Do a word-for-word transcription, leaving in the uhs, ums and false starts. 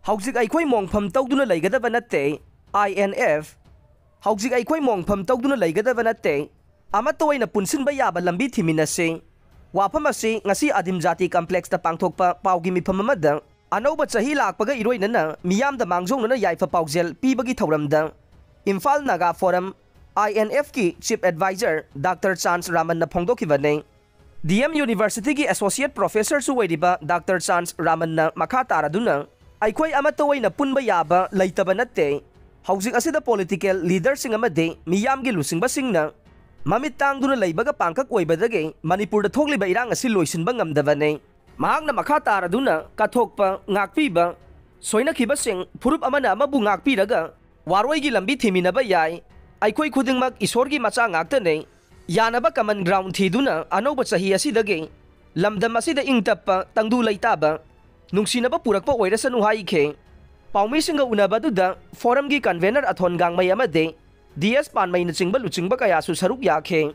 ꯍꯧꯖꯤꯛ ꯑꯩꯈꯣꯏ ꯃꯣꯡꯐꯝ ꯇꯧꯗꯨꯅ ꯂꯩꯒꯗꯕ ꯅꯠꯇꯦ, ꯑꯥꯏ ꯑꯦꯟ ꯑꯦꯐ꯫ ꯍꯧꯖꯤꯛ ꯑꯩꯈꯣꯏ ꯃꯣꯡꯐꯝ ꯇꯧꯗꯨꯅ ꯂꯩꯒꯗꯕ ꯅꯠꯇꯦ꯫ ꯑꯃꯠꯇ ꯑꯣꯏꯅ ꯄꯨꯟꯁꯤꯟꯕ ꯌꯥꯕ ꯂꯝꯕꯤ ꯊꯤꯃꯤꯟꯅꯁꯤ꯫ ꯋꯥꯐꯝ ꯑꯁꯤ ꯉꯁꯤ ꯑꯗꯤꯝ ꯖꯥꯇꯤ ꯀꯝꯄ꯭ꯂꯦꯛꯁꯇ ꯄꯥꯡꯊꯣꯛꯄ ꯄꯥꯎꯒꯤ ꯃꯤꯐꯝ ꯑꯃꯗ ꯑꯅꯧꯕ ꯆꯍꯤ ꯂꯥꯛꯄꯒ ꯏꯔꯣꯏꯅꯅ ꯃꯤꯌꯥꯝꯗ ꯃꯥꯡꯖꯧꯅꯅ ꯌꯥꯏꯐ ꯄꯥꯎꯖꯦꯜ ꯄꯤꯕꯒꯤ ꯊꯧꯔꯝꯗ Imphal Naga forum, I N ꯑꯦꯐꯀꯤ ꯆꯤꯐ ꯑꯦꯗꯚꯥꯏꯖꯔ ꯗꯥꯛꯇꯔ ꯆꯥꯟꯁ ꯔꯥꯃꯟꯅ ꯐꯣꯡꯗꯣꯛꯈꯤꯕꯅꯤ꯫ ꯗꯤ ꯑꯦꯝ ꯌꯨꯅꯤꯚꯔꯁꯤꯇꯤꯒꯤ ꯑꯦꯁꯣꯁꯤꯌꯦꯠ ꯄ꯭ꯔꯣꯐꯦꯁꯔꯁꯨ ꯑꯣꯏꯔꯤꯕ ꯗꯥꯛꯇꯔ ꯆꯥꯟꯁ ꯔꯥꯃꯟꯅ ꯃꯈꯥ ꯇꯥꯔꯗꯨꯅ, ꯑꯩꯈꯣꯏ ꯑꯃꯠꯇ ꯑꯣꯏꯅ ꯄꯨꯟꯕ ꯌꯥꯕ ꯂꯩꯇꯕ ꯅꯠꯇꯦ꯫ ꯍꯧꯖꯤꯛ ꯑꯁꯤꯗ ꯄꯣꯂꯤꯇꯤꯀꯦꯜ ꯂꯤꯗꯔꯁꯤꯡ ꯑꯃꯗꯤ ꯃꯤꯌꯥꯝꯒꯤ ꯂꯨꯆꯤꯡꯕꯁꯤꯡꯅ ꯃꯃꯤꯠ ꯇꯥꯡꯗꯨꯅ ꯂꯩꯕꯒ ꯄꯥꯡꯈꯛ ꯑꯣꯏꯕꯗꯒꯤ ꯃꯅꯤꯄꯨꯔꯗ ꯊꯣꯛꯂꯤꯕ ꯏꯔꯥꯡ ꯑꯁꯤ ꯂꯣꯏꯁꯤꯟꯕ ꯉꯝꯗꯕꯅꯤ꯫ ꯃꯍꯥꯛꯅ ꯃꯈꯥ ꯇꯥꯔꯗꯨꯅ, ꯀꯠꯊꯣꯛꯄ, ꯉꯥꯛꯄꯤꯕ, ꯁꯣꯏꯅꯈꯤꯕꯁꯤꯡ ꯐꯨꯔꯨꯞ ꯑꯃꯅ ꯑꯃꯕꯨ ꯉꯥꯛꯄꯤꯔꯒ ꯋꯥꯔꯣꯏꯒꯤ ꯂꯝꯕꯤ ꯊꯤꯃꯤꯟꯅꯕ ꯌꯥꯏ꯫ ꯑꯩꯈꯣꯏ ꯈꯨꯗꯤꯡꯃꯛ ꯏꯁꯣꯔꯒꯤ ꯃꯆꯥ ꯉꯥꯛꯇꯅꯤ꯫ ꯌꯥꯅꯕ ꯀꯃꯟ ꯒ꯭ꯔꯥꯎꯟ ꯊꯤꯗꯨꯅ ꯑꯅꯧꯕ ꯆꯍꯤ ꯑꯁꯤꯗꯒꯤ ꯂꯝꯗꯝ ꯑꯁꯤꯗ ꯏꯪ ꯇꯞꯄ, ꯇꯪꯗꯨ ꯂꯩꯇꯥꯕ, ꯅꯨꯡꯁꯤꯅꯕ ꯄꯨꯔꯛꯄ ꯑꯣꯏꯔꯁꯅꯨ ꯍꯥꯏꯈꯤ꯫ ꯄꯥꯎꯃꯤꯁꯤꯡꯒ ꯎꯅꯕꯗꯨꯗ ꯐꯣꯔꯝꯒꯤ ꯀꯟꯚꯦꯅꯔ ꯑꯊꯣꯟ ꯒꯥꯡꯃꯩ ꯑꯃꯗꯤ ꯗꯤ ꯑꯦꯁ ꯄꯥꯟꯃꯩꯅꯆꯤꯡꯕ ꯂꯨꯆꯤꯡꯕ ꯀꯌꯥꯁꯨ ꯁꯔꯨꯛ ꯌꯥꯈꯤ꯫